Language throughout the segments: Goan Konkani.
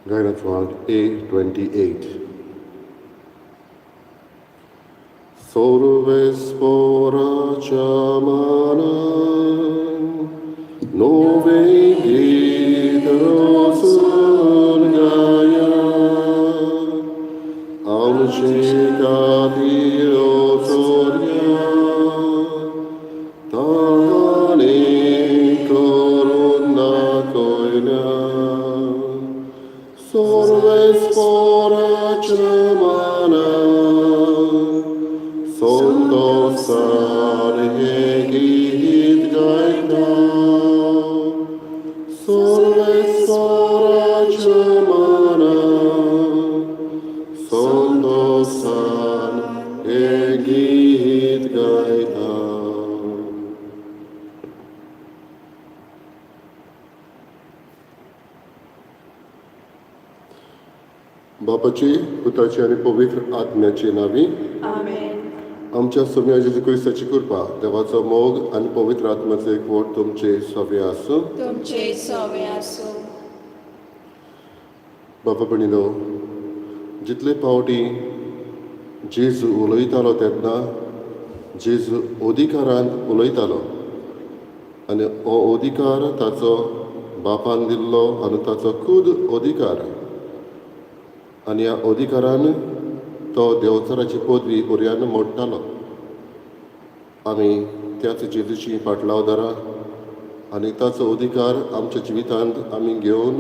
गायनाचो आंक A28. सोर्वेस्पोराच्या मानान नवें गीत रचून गाया, आमचे खातीर चोरया ताणें करून दाखयल्या. सोर्वेस्पोराच्या मानान संतोसान हें गीत गायता, सोर्वेस्पोराच्या मानान संतोसान हें गीत गायता. बापाची, पुताची आनी पवित्र आत्म्याची नांवी. आमेन. आमच्या सोम्या जेजू क्रिस्ताची कृपा, देवाचो मोग आनी पवित्र आत्म्याचो एकवट तुमचे सगळे आसूं. तुमचे सवे आसूं. बाबा भयणीनो, जितले फावटी जेजू उलयतालो तेन्ना जेजू अधिकारान उलयतालो आनी हो अधिकार ताचो बापान दिल्लो आनी ताचो खूद अधिकार आनी ह्या अधिकारान तो देंवचाराची पदवी पर्यान मोडटालो. आमी त्याच जेजूची फाटलावदारां आनी ताचो अधिकार आमच्या जिवितांत आमी घेवन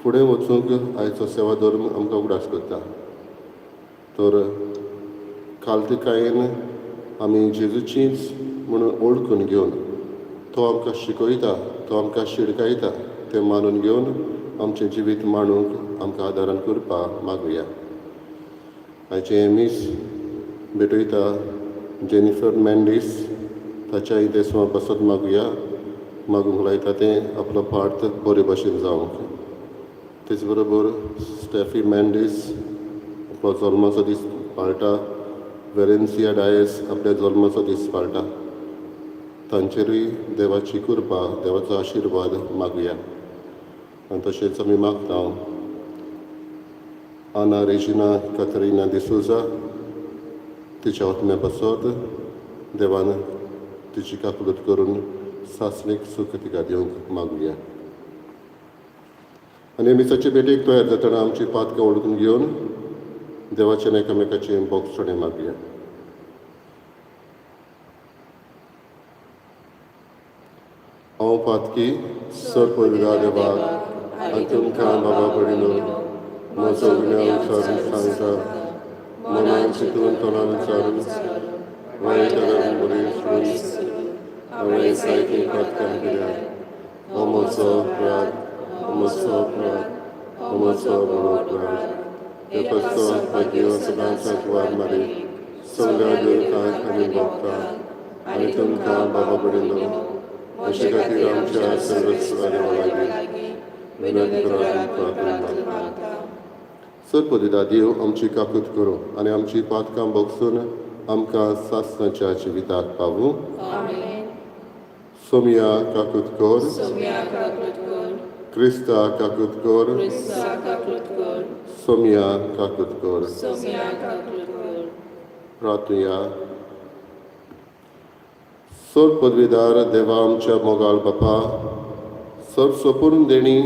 फुडें वचूंक आयचो सेवा धर्म आमकां उगडास करता. तर खालतीकायेन आमी जेजूचीच म्हणून वळखून घेवन तो आमकां शिकयता, तो आमकां शिडकायता तें मानून घेवन आमचें जिवीत मांडूंक आमकां आदारान करपाक मागुया. आयचें हें मीस भेटयता जेनिफर मेंडीस, ताच्या इदेसवा पासत मागुया. मागूंक लायता तें आपलो पार्थ बरे भशेन जावंक. तेच बरोबर स्टेफी मेंडीस आपलो जल्माचो दीस पाळटा, वेलेन्सिया डायस आपल्या जल्माचो दीस पाळटा, तांचेरूय देवाची कृपा, देवाचो आशिर्वाद मागुया. आनी तशेंच आमी मागता आना रेजिना कतरिना डिसोजा, तिच्या आत्म्या पासत देवान तिची काकूळट करून सासणीक सूख तिका दिवंक मागुया. आनी मिसाचे भेटेक तयार जातना आमची पातकां वळखून घेवन देवाचें एकामेकाचें बोगसणें मागुया. हांव पातकी सर पवित्र देवाक आनी तुमकां बाबा भयणीनो म्हजो गुन्यांव विचारून सांगता. मनान चिंतून, तोंडान विचारून, वायट बरी सोडून हांवें जायतीं पातकां केल्या. हो म्हजो अपराध, हो म्हजो अपराध, हो म्हजो व्हड अपराध. हे पासत भाग्य सदांच कुंवार मारी, सगळ्या दुर्गांक आनी भोगतांक आनी तुमकां बाबा भयणीनो म्हजे खातीर आमच्या सर्वेस्परा देवा लागीं विनंती करात प्रार्थना मागता. सर पदिता देव आमची काकूत करूं आनी आमची पातकां भोगसून आमकां सासणाच्या जिविताक पावूं. आमेन. सोमया काकूत कर. सोम्या काकूत कर. क्रिस्ता काकूत कर. क्रिस्ता काकूत कर. सोमया काकूत कर. सोम्या काकूत कर. प्रार्थुया. सर पदवीदार देवा, आमच्या मोगाळ बापा, सर सोपूर्ण देणी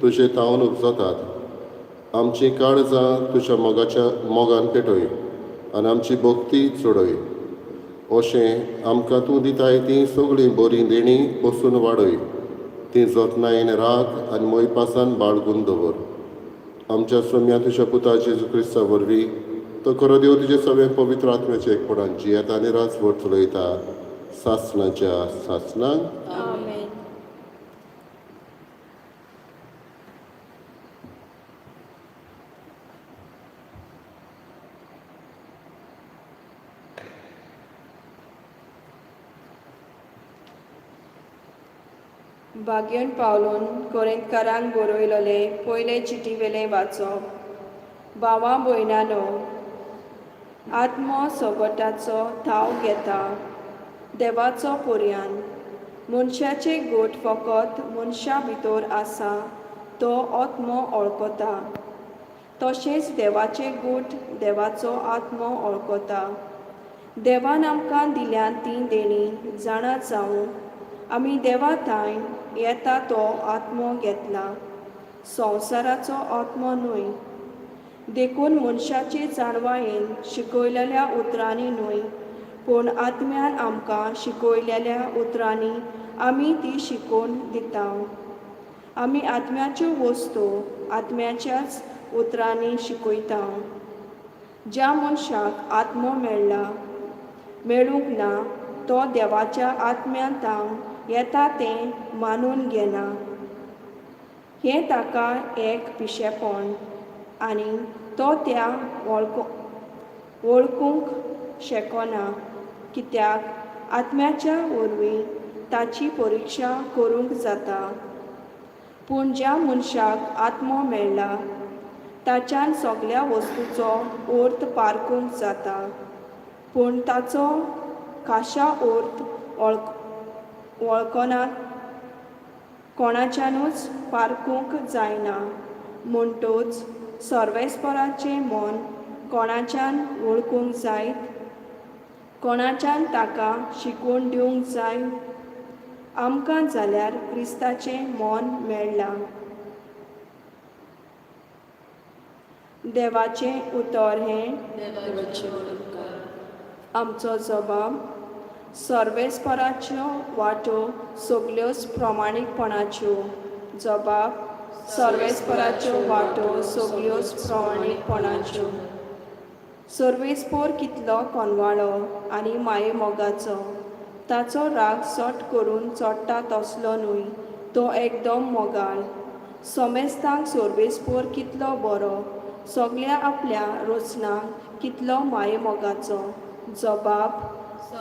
तुजे तावन उपजतात. आमची काळजां तुज्या मोगाच्या मोगान पेटय आनी आमची भक्ती चडय, अशें आमकां तूं दिताय तीं सगळीं बरीं देणीं पसून वाडय. तीं जतनायेन राख आनी मोयपासान बाळगून दवर. आमच्या सोम्या तुज्या पुता जेजू क्रिस्ता वरवीं, तो खरो देव, तुजे सगळें पवित्र आत्म्याचे एकपणान जियेता आनी राजवट चलयता सासणाच्या सासणाक. आमेन. भाग्यन पावलून कोरिंतकारांक बरयलोले पयले चिटीवेलें वाचप. भावा भयणानो, आत्मो सगटाचो थाव घेता देवाचो पर्यान. मनशाचे गोट फकत मनशा भितर आसा तो आत्मो वळखता. तशेंच देवाचे गूट देवाचो आत्मो वळखता. देवान आमकां दिल्या ती देणी जाणा जावंक आमी देवा थांय येता तो आत्मो घेतला, संवसाराचो आत्मो न्हय. देखून मनशाचे जाणवायेन शिकयलेल्या उतरांनी न्हय, पूण आत्म्यान आमकां शिकयलेल्या उतरांनी आमी ती शिकोवन दिता. आमी आत्म्याच्यो वस्तू आत्म्याच्याच उतरांनी शिकयता. ज्या मनशाक आत्मो मेळ्ळा मेळूंक ना तो देवाच्या आत्म्यान तावन येता तें मानून घेना. हें ताका एक पिशेपण आनी तो त्या वळखूंक शकना, कित्याक आत्म्याच्या वरवीं ताची परिक्षा करूंक जाता. पूण ज्या मनशाक आत्मो मेळ्ळा ताच्यान सगल्या वस्तूचो अर्थ पारखूंक जाता, पूण ताचो खाशा अर्थ वळखना कोणाच्यानूच पारखूंक जायना. म्हणटच सर्वेस्पराचें मन कोणाच्यान वळखूंक जायत? कोणाच्यान ताका शिकोवन दिवंक जाय? आमकां जाल्यार क्रिस्ताचें मन मेळ्ळां. देवाचें उतर हें देवाचे उपकार. आमचो जबाब. सर्वेस्पराच्यो वाटो सगल्योच प्रमाणीकपणाच्यो. जबाब. सर्वेस्पराच्यो वाटो सगल्योच प्रमाणीकपणाच्यो. सर्वेस्पोर कितलो कोनवाळो आनी मायेमोगाचो. ताचो राग सट करून चडटा तसलो न्हय, तो एकदम मोगाळ. सोमेस्तांक सर्वेस्पोर कितलो बरो, सगल्या आपल्या रचनांक कितलो मायेमोगाचो. जबाब.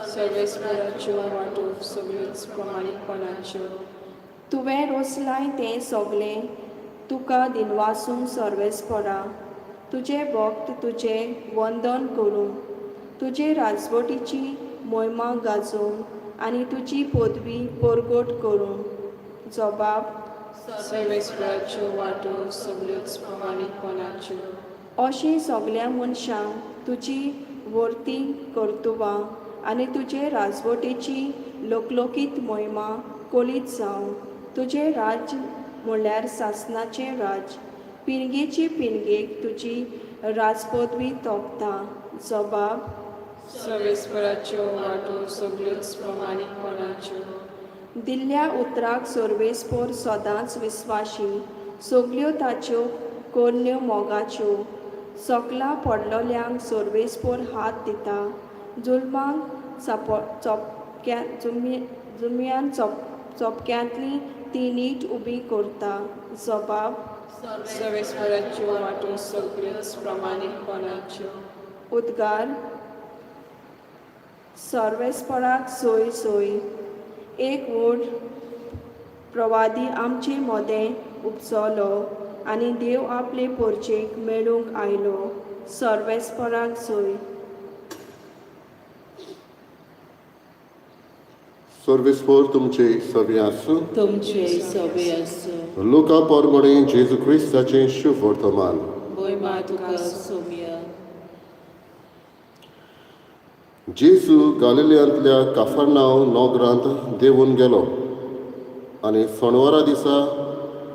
सर्वेस्पराच्यो वाटो सगळ्योच प्रमाणीकपणाच्यो. तुवें रोसलाय तें सगलें तुका दिनवासूंक सर्वेस्परा. तुजें भक्त तुजें वंदन करूं, तुजे राजवटीची मोहिमा गाजोवंक आनी तुजी पदवी परगट करूं. जबाब. सर्वेस्पराच्यो वाटो सगळ्योच प्रमाणीकपणाच्यो. अशें सगल्या मनशांक तुजी वर्ती कर्तुबां आनी तुजे राजवटीची लोकलोकीत मोहिमा कळीत जावं. तुजें राज्य म्हणल्यार सासणाचें राज्य, पिळगेचे पिळगेक तुजी राजपदवी तोपता. जबाब. सर्वेस्पराच्यो वाटो सगळ्योच प्रमाणीकपणाच्यो. दिल्ल्या उतराक सर्वेस्पोर सदांच विस्वाशी, सगल्यो ताच्यो करण्यो मोगाच्यो. सकला पडलोल्यांक सर्वेस्पोर हात दिता, जुलमांक चपो चोपक्या जुम्यान चोपक्यांतली ती नीट उबी करता. जबाब. सर्वेस्पराच्यो वाटो सगळ्योच प्रमाणीकपणाच्यो. उद्गार. सर्वेस्पराक सोय सोय. एक व्हड प्रवादी आमचे मदें उपजलो आनी देव आपले पोरचेक मेळूंक आयलो. सर्वेस्पराक सोय. सर्वेस्पोर तुमचे सगळें आसूं. तुमचे सवे आसूं. लुका पोरमणे जेजू क्रिस्ताचें शुभ वर्तमान. भोयमा तुका सोम्या. जेजू गालिलियांतल्या काफरनाव नगरांत देंवून गेलो आनी सणवारा दिसा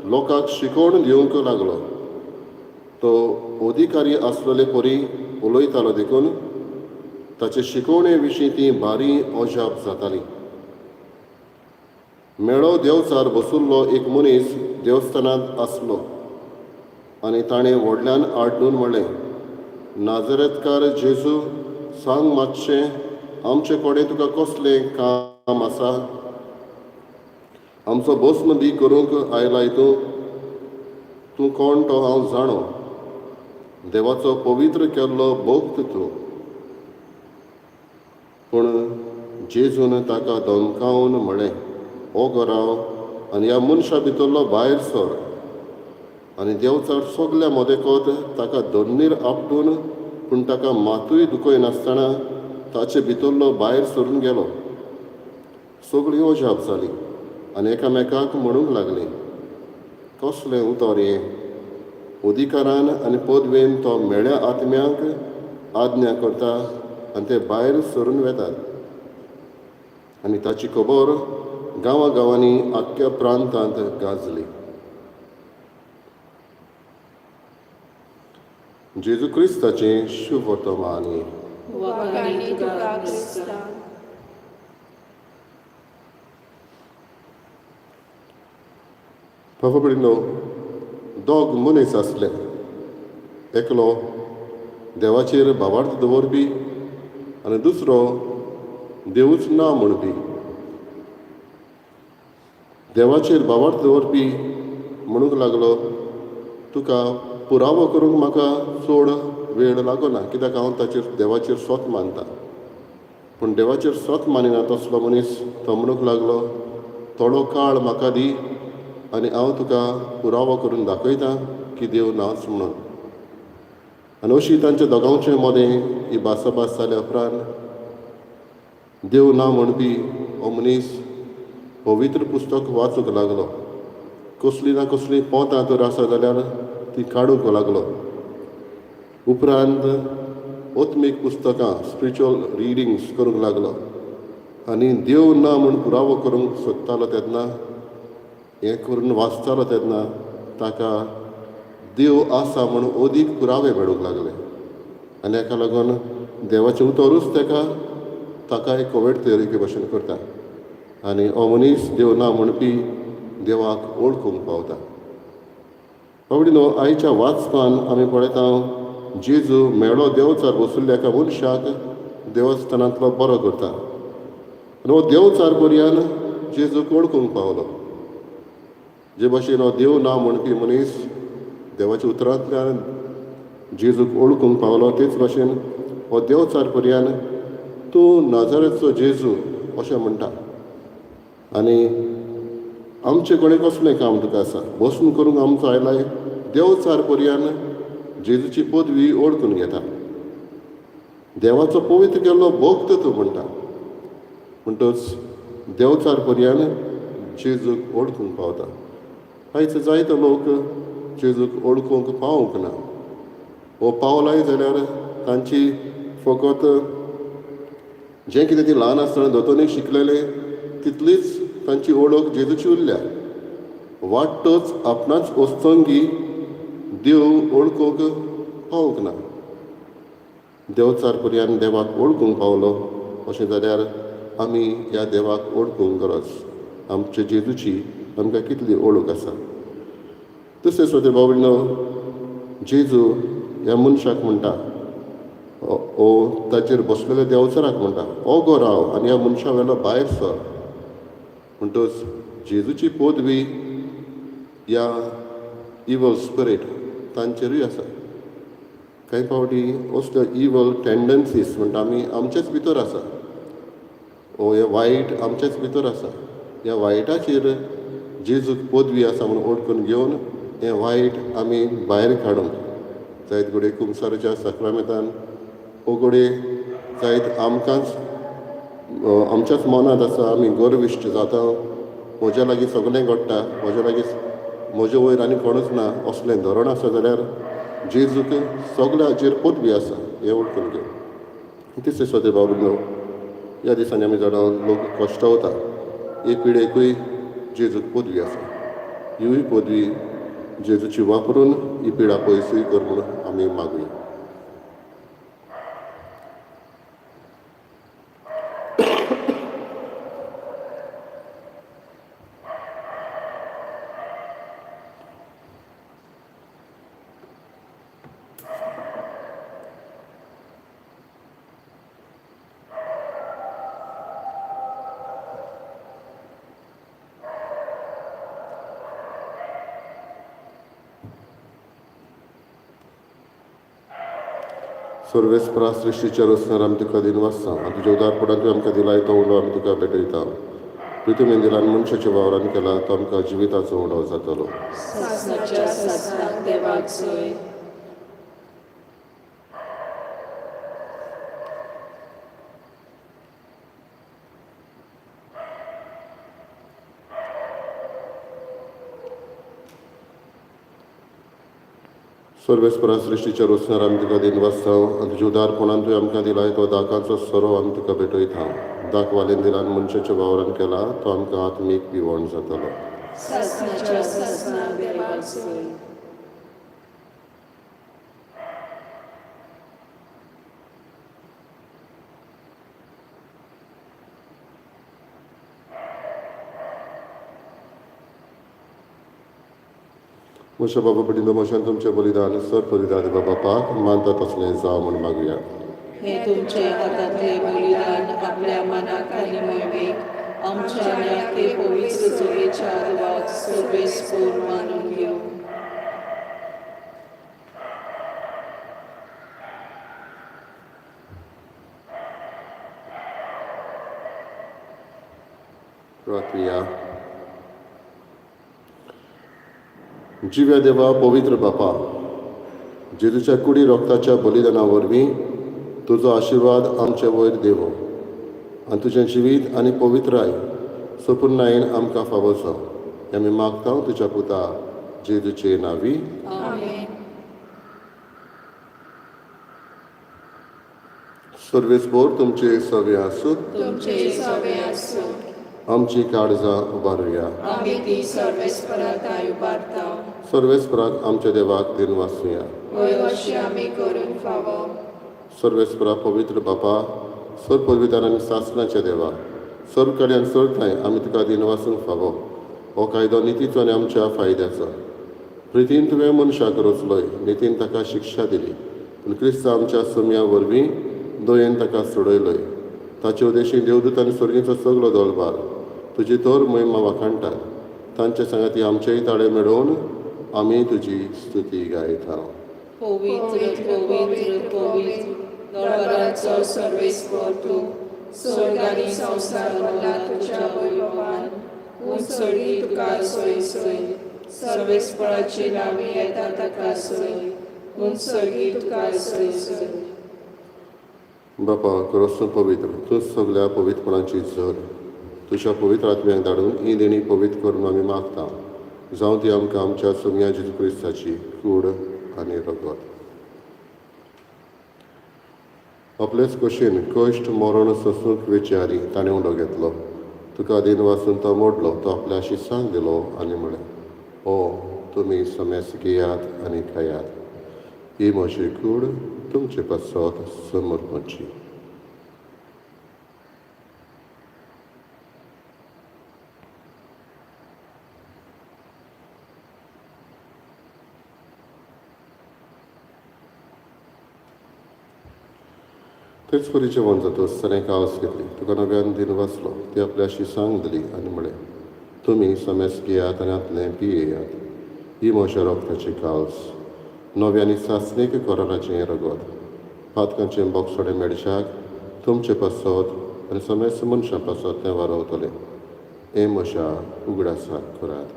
लोकांक शिकवण दिवंक लागलो. तो अधिकारी आसलेले परी उलयतालो देखून ताचे शिकवणे विशीं ती भारी अजाप जाताली. मेळो देवचार बशिल्लो एक मनीस देवस्थानांत आसलो आनी ताणें व्हडल्यान आड्डून म्हणलें, नाजरेतकार जेजू, सांग मातशें आमचे कडेन तुका कसलें काम आसा? आमचो भस्म बी करूंक आयलाय तूं? तूं कोण तो हांव जाणो, देवाचो पवित्र केल्लो भक्त तूं. पूण जेजून ताका धमकावन म्हळें, ओ गोराव आनी ह्या मनशा भितरलो भायर सर. आनी देवचार सगल्या मदेकोत ताका धन्नीर आपटून पूण ताका मातूय दुखयनासतना ताचे भितरलो भायर सरून गेलो. सगळीं अजाप जालीं आनी एकामेकाक म्हणूंक लागलीं, कसलें उतर हें? अधिकारान आनी पदवेन तो म्हेळ्या आत्म्यांक आज्ञा करता आनी ते भायर सरून वेतात. आनी ताची खबर गांवागांवांनी आख्ख्या प्रांतांत गाजली. जेजू क्रिस्ताचें शुभवर्तमान. वाखाणी तुका क्रिस्ता. बाबा भयणीनो, दोग मनीस आसले. एकलो देवाचेर भावार्थ दवरपी आनी दुसरो देवूच ना म्हणपी. देवाचेर भावार्थ दवरपी म्हणूंक लागलो, तुका पुरावो करूंक म्हाका चड वेळ लागना, कित्याक हांव ताचेर देवाचेर सोत मानता. पूण देवाचेर सोत मानिना तसलो मनीस तो म्हणूंक लागलो, थोडो काळ म्हाका दी आनी हांव तुका पुरावो करून दाखयता की देव नाच म्हणून. आनी अशी तांच्या दोगांचे मदें ही भासाभास जाल्या उपरांत देव ना म्हणपी हो मनीस पवित्र पुस्तक वाचूंक लागलो. कसली ना कसली पोंतां तर आसा जाल्यार ती काडूंक लागलो. उपरांत आत्मीक पुस्तकां, स्पिरिच्युअल रिडींग्स करूंक लागलो आनी देव ना म्हूण पुरावो करूंक सोदतालो तेन्ना, हें करून वाचतालो तेन्ना ताका देव आसा म्हूण अदीक पुरावे मेळूंक लागले. आनी हाका लागून देवाचें उतरूच ताका ताका एक कोवेट तयारी भशेन करता आनी हो मनीस देव ना म्हणपी देवाक वळखूंक पावता. बाबडीनो, आयच्या वाचपान आमी पळयता जेजू मेळो देवचार बशिल्ल्या एका मनशाक देवस्थानांतलो बरो करता आनी हो देवचार पर्यान जेजूक वळखूंक पावलो. जे भशेन हो देव ना म्हणपी मनीस देवाच्या उतरांतल्यान जेजूक वळखूंक पावलो, तेच भशेन हो देवचार पर्यान तूं नाजारेचो जेजू अशें म्हणटा. आनी आमचे कडेन कसलें काम तुका आसा, बसून करूंक आमचो आयलाय. देवचार पर्यान जेजूची पदवी वळखून घेता. देवाचो पवित्र केल्लो भक्त तूं म्हणटा. म्हणटच देवचार पर्यान जेजूक वळखूंक पावता. आयज जायते लोक जेजूक वळखूंक पावूंक ना. हो पावलाय जाल्यार तांची फकत जें कितें ती ल्हान आसतना दोतोनीक शिकलेले तितलीच तांची वळख जेजूची उरल्या. वाडटच आपणाच वस्तंगी देव वळखूंक पावूंक ना. देवचार पर्यान देवाक वळखूंक पावलो अशें जाल्यार आमी ह्या देवाक वळखूंक गरज. आमचे जेजूची आमकां कितली वळख आसा. तशेंच सोते बाबडीनो, जेजू ह्या मनशाक म्हणटा, ओ ताचेर बसलेल्या देवचाराक म्हणटा, ओ गो राव आनी ह्या मनशा वेलो भायर सर. म्हणटच जेजूची पदवी ह्या इवल स्पिरीट तांचेरूय आसा. कांय फावटी असल्यो इवल टेंडन्सीस म्हणटा आमी आमचेच भितर आसा. ओ हें वायट आमचेच भितर आसा. ह्या वायटाचेर जेजूक पदवी आसा म्हूण वळखून घेवन हें वायट आमी भायर काडूंक जायत. घडये कुमसाराच्या साक्रामेंतान ओ घडये जायत आमकांच आमच्याच मनांत आसा, आमी गर्विश्ट जाता, म्हज्या लागीं सगळें घडटा, म्हज्या लागीं म्हजे वयर आनी कोणूच ना असलें धोरण आसा जाल्यार जेजूक सगळ्याचेर पदवी आसा हें वळखून घेवन. तिसरें सोदे बाबू, ह्या दिसांनी आमी जाणा लोक कश्टवता. हे पिडेकूय जेजूक पदवी आसा. ह्यूय पदवी जेजूची वापरून ही पिडा पयसूय कर म्हूण आमी मागुया. सर्वेस्परा सृश्टीच्या रचणार आमी तुका दिनवासता आनी तुज्या उदारपणान तुवें आमकां दिलाय तो उंडो आमी तुका भेटयता. प्रितुमेन दिला आनी मनशाच्या वावरान केला तो आमकां जिविताचो उंडो जातलो. सासणाच्या सासणाक देवाक सोय. सर्वेस्परा सृश्टीच्या रोसणार आमी तुका दिन वाचता आनी तुज्या उदारपणान तुवें आमकां दिलाय तो दाकाचो सोरो आमी तुका भेटयता. दाक वालेन दिला आनी मनशाच्या वावरान केला तो आमकां आत्मीक पिवण जातलो. सासणाच्या सासणाक देवाक सोय. म्हज्या बाबा पडिल्लो म्हज्यान तुमचें बलिदान सर बलिदान बाबा बापाक मानता तसलें जावं म्हूण मागुया. हे तुमच्या हातांतले बलिदान आपल्या मनाक आनी मोहिमेक आमच्या आनी आखे पवित्र जोगेच्या देवाक सर्वेस्पोर मानून घेवं. प्रार्थुया. जिव्या देवा पवित्र बापा, जेजूच्या कुडी रोगताच्या बलिदाना वरवीं तुजो आशिर्वाद आमचे वयर देवो आनी तुजें जिवीत आनी पवित्राय सोपुर्णायेन आमकां फावो जावं. हें आमी मागता तुज्या पुता जेजूचे नांवी. आमेन. सर्वेस्पोर तुमचे सवे आसूं. तुमचे सवे आसूं. आमची काळजां उबारुया. आमी ती सर्वेस्परा उबारता. सर्वेस्पराक आमच्या देवाक दिन वाचुया. हय, अशें आमी करूंक फावो. सर्वेस्परा पवित्र बापा, सर्व पवित्र आनी सासणाच्या देवा, सर्व कडेन सर्व ठांय आमी तुका दिन वाचूंक फावो. हो कायदो नितीचो आनी आमच्या फायद्याचो. प्रितीन तुवें मनशाक रचलोय, नितीन ताका शिक्षा दिली, पूण क्रिस्त आमच्या सुम्या वरवीं दयेन ताका सोडयलोय. ताचे उद्देशी देवदूत आनी स्वर्गीचो सगलो दोलबार तुजी तर महिमा वाखाणटात. तांचे सांगाती आमचेय ताळे मेळोवन आमी तुजी स्तुती गायता. पवित्र पवित्र पवित्र दरबाराचो सर्वेस्पोर तूं, स्वर्ग आनी संवसार भरला तुज्या वैभवान. उंच सर्गी तुका सोय सोय, सर्वेस्पराची नांवी येता ताका सोय, उंच सर्गी तुका सोय सोय. बापा क्रोस पवित्र, तूं सगल्या पवित्रपणाची झर. तुज्या पवित्र आत्म्याक धाडून ही देणी पवित्र करून आमी मागता. जावं ती आमकां आमच्या सोम्या जेजू क्रिस्ताची कूड आनी रगत. आपलेच कशेन कश्ट मरण सोंसूंक वेचे आदी ताणें उंडो घेतलो. तुका दिन वाचून तो मोडलो, तो आपल्या शिसांक दिलो आनी म्हळें, ओ तुमी समेस घेयात आनी खायात. ही म्हजी कूड तुमचे पासत समर्पणची. तेच परी जेवण जातच ताणें कावस घेतली, तुका नव्यान दिन वाचलो, ती आपल्या शिसांक दिली आनी म्हळें, तुमी समेस घेयात आनी आपलें पियेयात. ही म्हज्या रोगताची कावस, नव्या आनी सासणीक कराराचें रगत. पातकांचें बोगसोडे मेळशाक तुमचे पासत आनी समेस्त मनशां पासत तें वारवतलें. हें म्हज्या उगडासाक करात.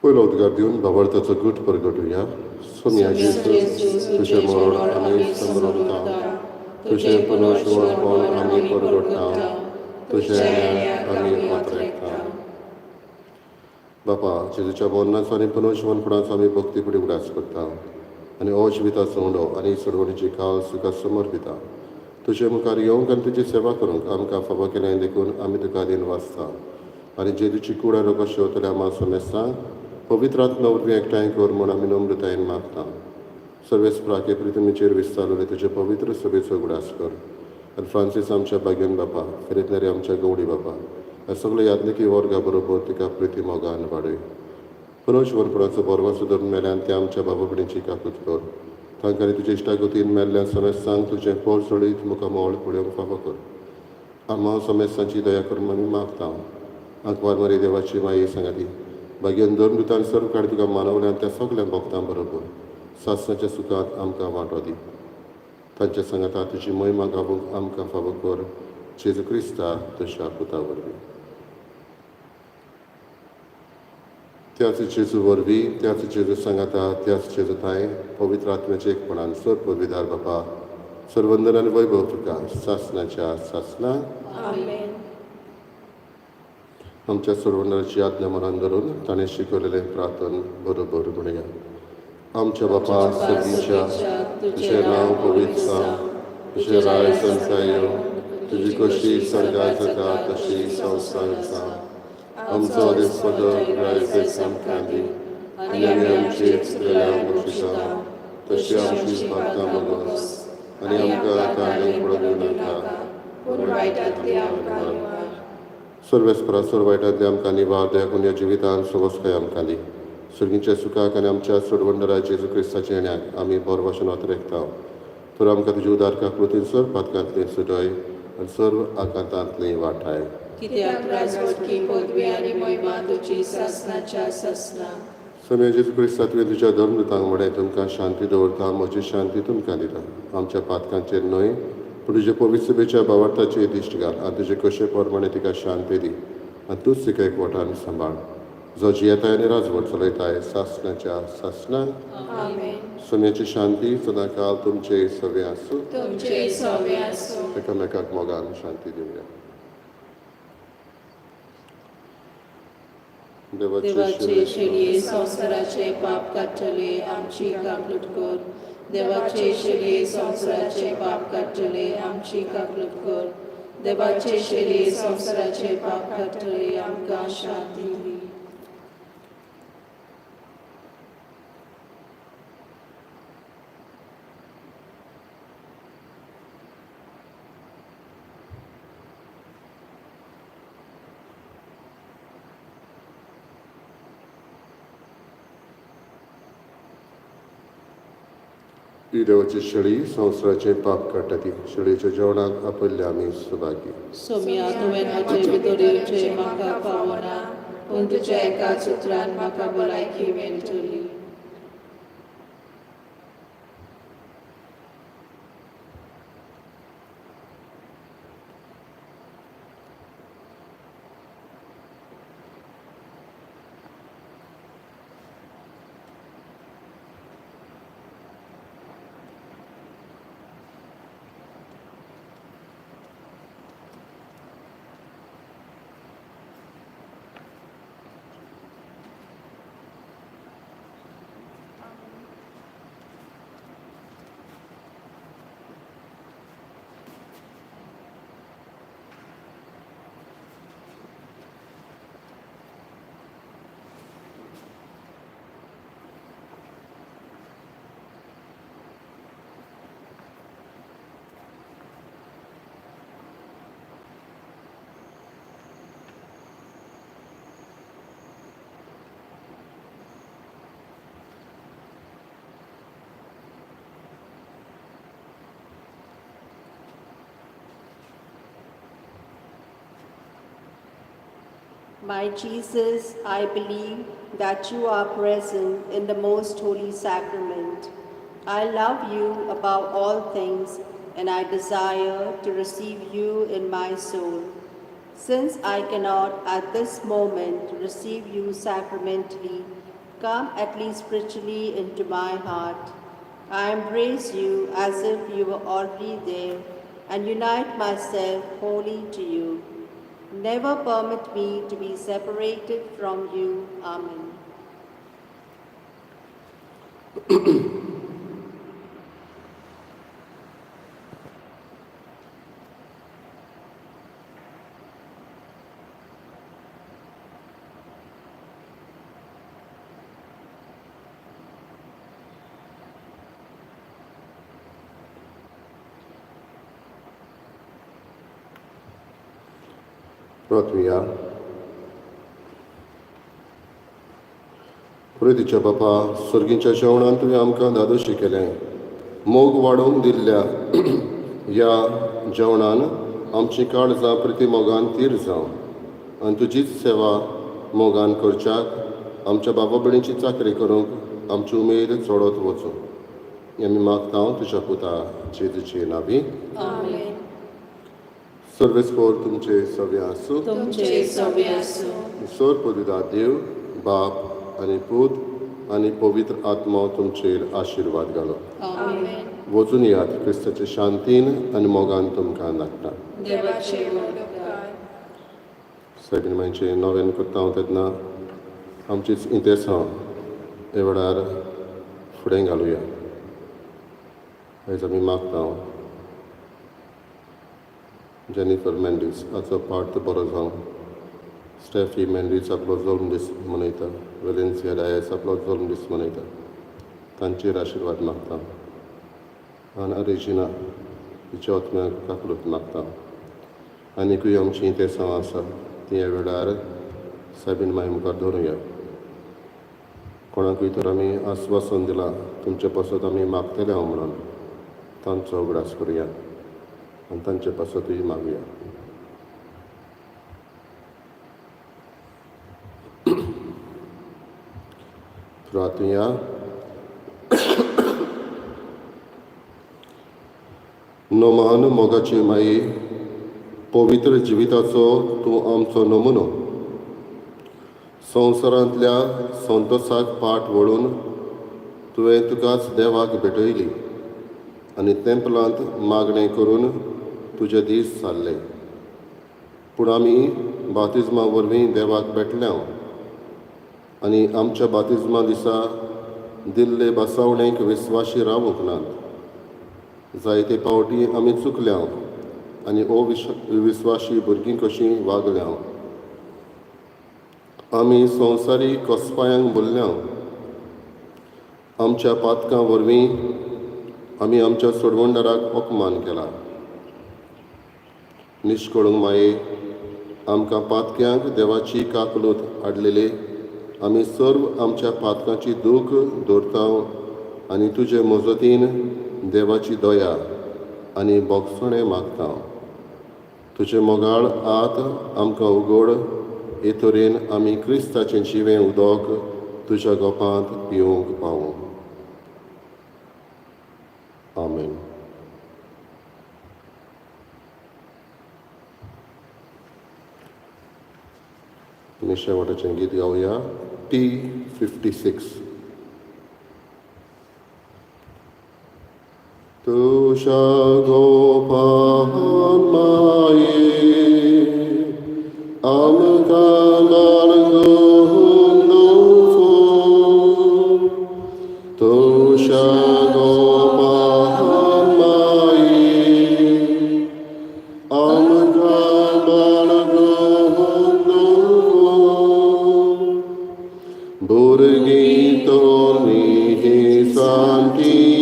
पयलो उद्गार दिवन भावार्थाचो गूट परगटुया. सोम्या जेजू, तुजें मरण आमी समरता, तुजें पुनर्जिवणपण आमी परगटता, तुजें येण्याक आमी वातरेकता. बापा, जेजूच्या मरणाचो आनी पुनर्जिवणपणाचो आमी भक्ती फुडें उगडास करता आनी हो जिविताचो उंडो आनी सोडवणीची काल तुका समर्पिता. तुजे मुखार येवंक आनी तुजी सेवा करूंक आमकां फावो केलें देखून आमी तुका दिन वाचता. आनी जेजूची कूड आनी रगत शेवतल्या आमा समेस्तांक पवित्र आत्मा वरवीं एकठांय कर म्हूण आमी नम्रतायेन मागता. सर्वेस्पराके पृथ्वीचेर विस्तारलेले तुजे पवित्र सभेचो उगडास कर आनी फ्रांसीस आमच्या भाग्यान बापा, फेरेतनारी आमच्या गवडी बापा, ह्या सगल्या यादनिकी वर्गा बरोबर तिका प्रिती मोगान वाडय. पुनर्जिवणपणाचो बरवासो धरून मेल्यान ते आमच्या बाबा कडेनची काकूत कर. तांकां तुजे इश्टागतीन मेल्ल्या समेस्तांक तुजें पोर सोडीत मुखामळ मोळ पळोवंक फावो कर. आमा समेस्तांची दया करून आमी मागता. आंकवार मारी देवाची माये सांगाती भाग्यान धर्मदुतान सर्व काड तुका मानवल्यान त्या सगल्या भक्तां बरोबर सासणाच्या सुखांत आमकां वांटो दी. तांच्या सांगाता तुजी महिमा गावूंक आमकां फावो कर. जेजू क्रिस्ता तुज्या पुता वरवीं. त्याच जेजू वरवीं, त्याच जेजू सांगाता, त्याच जेजू थांय पवित्र आत्म्याचे एकपणान सर पदवीदार बापा, सर्वंदन आनी वैभव तुका सासनाच्या सासना. आमेन. आमच्या सर्वंदराची आज्ञा मनान धरून ताणें शिकवलेलें प्रार्थन बरोबर म्हणया. आमच्या बापा सर्गीच्या, तुजें नांव पवित्र जावं, तुजें राय संवसार येवं, तुजी कशी स्वर्गात जाता तशी संवसारात जावं. आमचो दिसपटो आयज आमकां दी, आनी आमी आमची चुकलेल्यांक बक्षिता तशी आमची पात्रां भोगोस, आनी आमकां ताणें पडून दिवं नाका, पूण वायटांतली आमकां निवार. सर्वेस्परा सर्व वायटांतली आमकां निवार, दया करून ह्या जिवितान सवस्काय आमकां दी. सर्गीच्या सुखाक आनी आमच्या सोडवंडरा जेजू क्रिस्ताच्या येण्याक आमी बरो भाशेन वातरेकता. तर आमकां तुजी उदार काकृतीन सर्व पातकांतली सुटय आनी सर्व आकांतांतली वाटाय. कित्याक राजवटकी पदवी आनी महिमा तुजी सासनाच्या सासना. स्वामी जेजू क्रिस्ता, तुवें तुज्या धर्मदूतांक म्हणें, तुमकां शांती दवरता, म्हजी शांती तुमकां दिता. आमच्या पातकांचेर न्हय, पूण तुजे पवित्र सभेच्या भावार्थाचेर दिश्ट घाल आनी तुजे कशे प्रमाणे तिका शांती दी, आनी तूंच तिका एकवटान सांबाळ, जो जियेताय आनी राजवट चलयताय सासनाच्या सासना. आमेन. स्वाम्याची शांती सदांकाल तुमचे सगळे आसूं. तुमचे सवे आसूं. एकामेकाक मोगान शांती दिवया. देवाचे शेळये, संवसाराचे पाप काडटले, आमची काकलूट कर. देवाचे शेळये, संवसाराचे पाप काडटले, आमची काकलूट कर. देवाचे शेळये, संवसाराचे पाप काडटले, आमकां शांती दी. ही देवाची शेळी, संवसाराचें पाप काडटा ती. शेळयेच्या जेवणाक आपयल्ले आमी सुभागी. सोम्या, तुवें म्हजे भितर येवचें म्हाका फावना, पूण तुज्या एकाच उतरान म्हाका भलायकी मेळटली. My Jesus, I believe that you are present in the most holy sacrament. I love you above all things, and I desire to receive you in my soul. Since I cannot at this moment receive you sacramentally, come at least spiritually into my heart. I embrace you as if you were already there and unite myself wholly to you. Never permit me to be separated from you. Amen. प्रार्थुया. प्रितीच्या बापा, सर्गीच्या जेवणान तुवें आमकां धादोशी केलें. मोग वाडोवंक दिल्ल्या ह्या जेवणान आमची काळजां प्रिती मोगान तीर जावं आनी तुजीच सेवा मोगान करच्याक आमच्या बाबा भयणीची चाकरी करूंक आमची उमेद चडत वचूं. आमी मागता तुज्या पुता जेजूचे नावी. आमेन. सर्वेस्पोर तुमचे सगळे आसूं. तुमचे सवे आसूं. सर पदुदा देव बाप, आनी पूत आनी पवित्र आत्मो तुमचेर आशिर्वाद घालो. आमेन. वचून यात, क्रिस्ताचे शांतीन आनी मोगान तुमकां नाडटा. देवाचे व्हड उपकार. सायबीण मांयचें नोवेन करता हांव तेन्ना आमचीच इंतेसांव हे वेळार फुडें घालुया. आयज आमी मागता जेनिफर मेंडीस हाचो पार्ट बरो जावं, स्टेफी मेंडीस आपलो जल्म दीस मनयता, वेलेन्सिया डायस आपलो जल्म दीस मनयता, तांचेर आशिर्वाद मागता. आनी रेजिना तिच्या आत्म्याक काकलूत मागता. आनिकूय आमचीं इंतेसांव आसा ती ह्या वेळार सायबीण माय मुखार दवरुया. कोणाकूय तर आमी आस्वासन दिलां तुमचे पासत आमी मागतले हांव म्हणून, तांचो उगडास करुया आनी तांचे पासतूय मागुया. प्रार्थुया. नमान मोगाची माई, पवित्र जिविताचो तूं आमचो नमुनो. संवसारांतल्या संतोसाक पाट वळून तुवें तुकाच देवाक भेटयली आनी तेंपलांत मागणें करून तुजे दीस सारले. पूण आमी बातिज्मा वरवीं देवाक भेटल्या आनी आमच्या बातिज्मा दिसा दिल्ले बसावणेक विस्वाशी रावूंक नात. जायते पावटी आमी चुकल्या आनी अविस्वाशी भुरगीं कशीं वागल्या. आमी संवसारी कसपायांक भरल्या. आमच्या पातकां वरवीं आमी आमच्या सोडवणदाराक अपमान केला. निश्कळूंक माये, आमकां पातक्यांक देवाची काकलूत हाडलेली आमी सर्व आमच्या पातकांची दूख दवरता आनी तुजे मजतीन देवाची दया आनी बोगसणें मागता. तुजें मोगाळ आत आमकां उगड, हे तरेन आमी क्रिस्ताचें जिवें उदक तुज्या गोपांत पिवंक पावूं. आमेन. आमी शेवटाचें गीत गावया, T56. तुज्या गोपान माये आमकां बाळगून दवर. तुज्या गोपान माये आमकां बाळगून दवर. भुरगीं तोरणी ही सांती